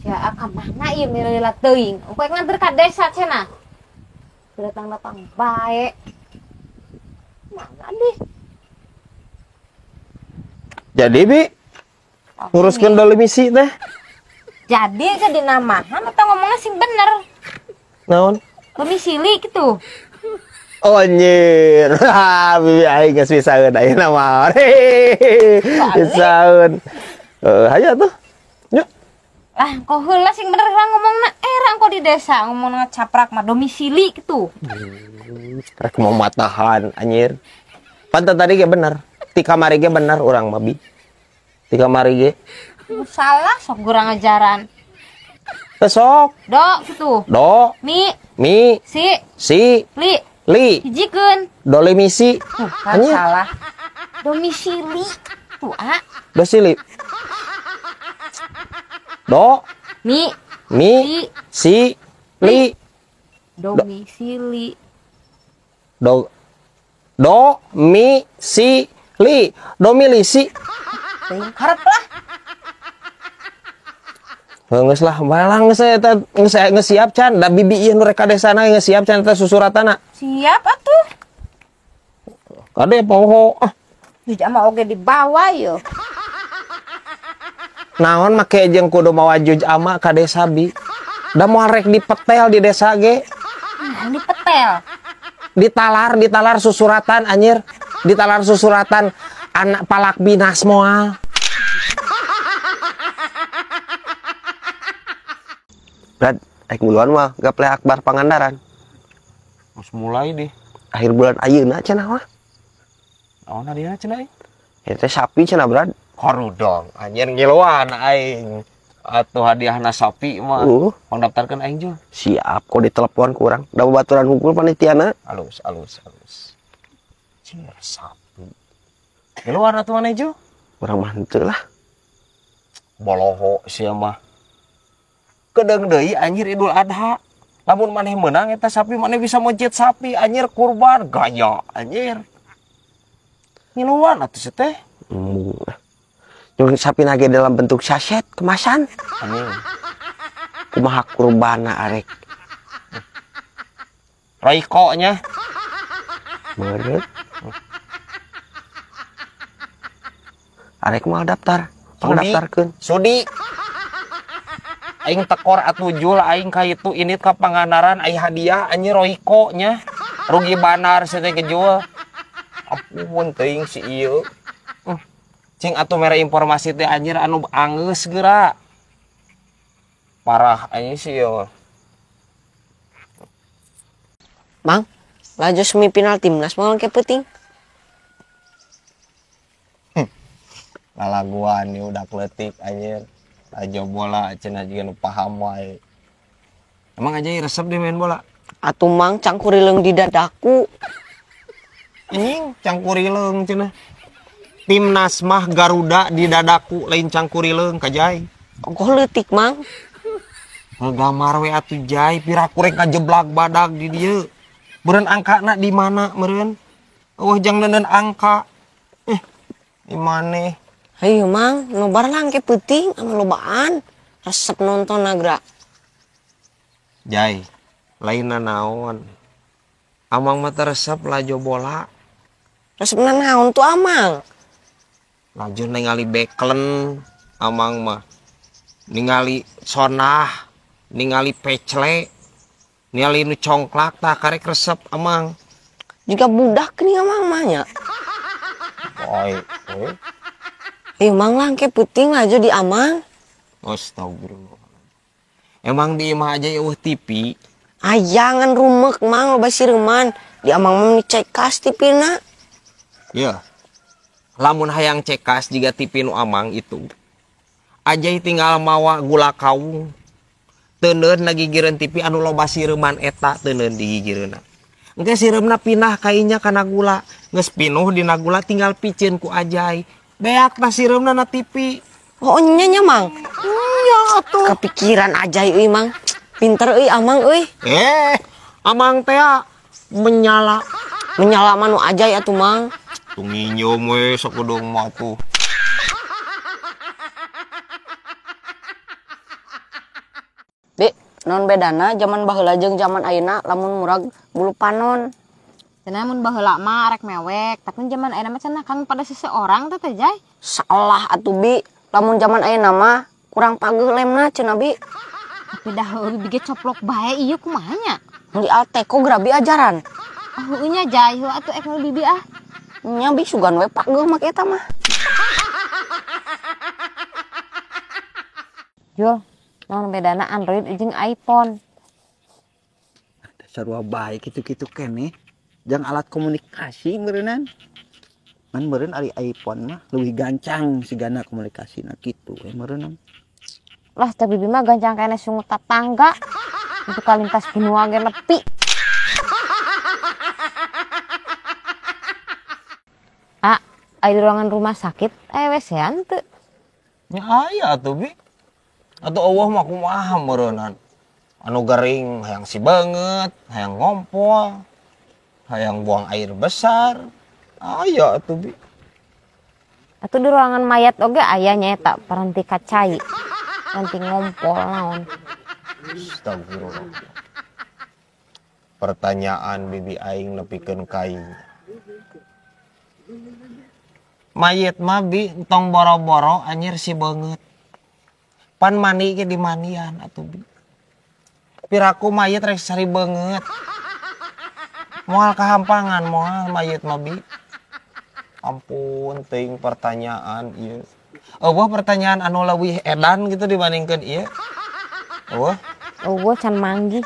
Ya ka mana ieu milila teuing. Engko nganter ka desa cenah. Datang-datang bae. Mana deh? Jadi bi nguruskeun domisili teh. Jadi ke dinamahan atau ngomongnya sing bener. Naon? Domisili gitu. Oh anjir. Bibi aing geus pisaeun ayeuna mah. Pisaeun. Heeh, hayu atuh. Yuk. Lah, kok heula sing bener lah ngomongna era engko di desa ngomongna caprak mah domisili gitu. Rek mau matahan anjir. Pantan tadi ge bener. Ti kamari ge bener urang mah bi. Ti kamari ge. Salah sok kurang ajaran. Sok. Do gitu. Do. Mi. Mi. Si. Si. Li. Li. Hijikeun. Dolimisi. Tuh, kan salah. Domisili. Tuh, a. Dosili. Do. Mi. Mi. Si. Li. Domisili. Do. Do. Mi. Si. Li. Domilisi. Harap lah. Geus lah, balang geus eta geus siap can. Da bibi ieu nu rek ka desana geus siap can eta susuratana. Siap atuh. Kade poho ah. Juj mah oge dibawa yo. Naon make jeung kudu mawa juj ama ka desa bi. Da moal rek dipetel di desa ge. Nah, dipetel. Ditalar, ditalar susuratan anjir. Ditalar susuratan anak palak binas moal. Brad, rek muluan mah gaple akbar Pangandaran. Geus mulai deh. Akhir bulan ayeuna cenah mah. Naon hadiahna cenah euy? Eta teh sapi cenah, Brad. Harudong, anjir ngiluan aing. Atuh hadiahna sapi mah. Pangdaftarkeun aing jul. Siap, kok ditelepon ku urang. Da babaturan hungkul panitiana. Alus, alus, alus. Cir sapi. Ngiluan atuh maneh jul? Urang mah henteu lah. Boloho sia mah. Kedeung deui anjir Idul Adha. Lamun maneh meunang eta sapi maneh bisa meuncit sapi anjir kurban gaya anjir. Ngiluan atuh sia teh. Jeung sapi nage dalam bentuk saset kemasan. Anjing. Kumaha kurbana arek. Royko nya. Meureun. Arek moal daftar. Pangdaftarkeun. Sudi. Aing tekor atuh jul aing ka itu init ka Pangandaran ai hadiah anjir Royko nya. Rugi banar sia teh kejual. Ampun teuing si ieu. Cing atuh mere informasi teh anjir anu anggeus geura. Parah anjir si ieu mah. Mang, laju semifinal timnas moal ke peuting. Lalaguan ieu udah kletik anjir. Aja bola cenah jiga nu paham wae. Emang aja resep deh main bola? Atuh mang cangkurileung di dadaku. Anjing cangkurileung cenah. Timnas mah Garuda di dadaku lain cangkurileung kajai. Ongkoh leutik mang. Ngegamar we atuh jai piraku rek kajeblak badag di dieu. Beureun angkana di mana meureun? Eueuh jang neundeun angka. Di maneh? Ayo mang, nobar lah ke peuting sama lobaan. Resep nonton nagra. Jai, lainna naon? Amang mah teu resep lajo bola. Resep naon tuh amang? Laju ningali beklen amang mah. Ningali sonah, ningali pecle, ningali nu congklak tah karek resep amang. Juga budak nih amang mah nya. Oi, oi. Mang lah ke peuting aja di amang. Astagfirullah. Emang di imah aja eueuh TV. Ayangan rumek mang loba sireman. Di amang mah cekas TV-na. Ya. Lamun hayang cekas jiga TV nu amang itu. Ajai tinggal mawa gula kawung. Teuneun nagigireun TV anu loba sireman eta teuneun digigireunna. Engke sireumna pindah kainya kana gula. Geus pinuh dina gula tinggal piceun ku Ajai. Beak tah sireumna na TV. Oh nya nya mang. Nya atuh. Kepikiran Ajai euy mang. Pinter euy amang euy. Amang teh menyala. Menyala mah nu Ajai atuh mang. Tuh nginjem we sakudeung mah tuh. Bi, naon bedana zaman baheula jeung zaman ayeuna lamun murag bulu panon. Cenah mun baheula mah rek mewek, tapi zaman ayeuna mah cenah kang pada seseorang teh teh Jai. Salah atuh Bi, lamun zaman ayeuna mah kurang pageuh lemna cenah Bi. Tapi dah heueuh bibi ge coplok bae ieu kumaha nya? Meuli Alteco geura Bi ajaran. Oh, heueuh nya Jai, heueuh atuh ek meuli bibi ah. Nya Bi sugan we pageuh make eta mah. Jul, naon bedana Android jeung iPhone? Sarua bae kitu-kitu keneh. Jang alat komunikasi meureunnan. Ngan meureun ari iPhone mah leuwih gancang sigana komunikasina kitu we meureunnan. Lah teh bibi mah gancang keneh sungut tatangga. Itu kalintas benua ge nepi. Ah, aya di ruangan rumah sakit aya WC-an teu? Nya aya atuh Bi. Atuh eueuh mah kumaha meureunnan. Anu gering hayang si beungeut, hayang ngompol, hayang buang air besar. Aya atuh Bi. Atuh di ruangan mayat oge aya nyaeta paranti kacai. Paranti ngompol naon. Astagfirullah. Pertanyaan bibi aing nepikeun ka aing. Mayit mah Bi tong boro-boro anjir si beungeut. Pan mandi ge di mandian atuh Bi. Piraku mayit rek sari beungeut. Moal kahampangan moal mayit mah Bi. Ampun teuing pertanyaan ieu. Eueuh pertanyaan anu leuwih edan gitu dibandingkeun ieu. Eueuh. Eueuh can manggih.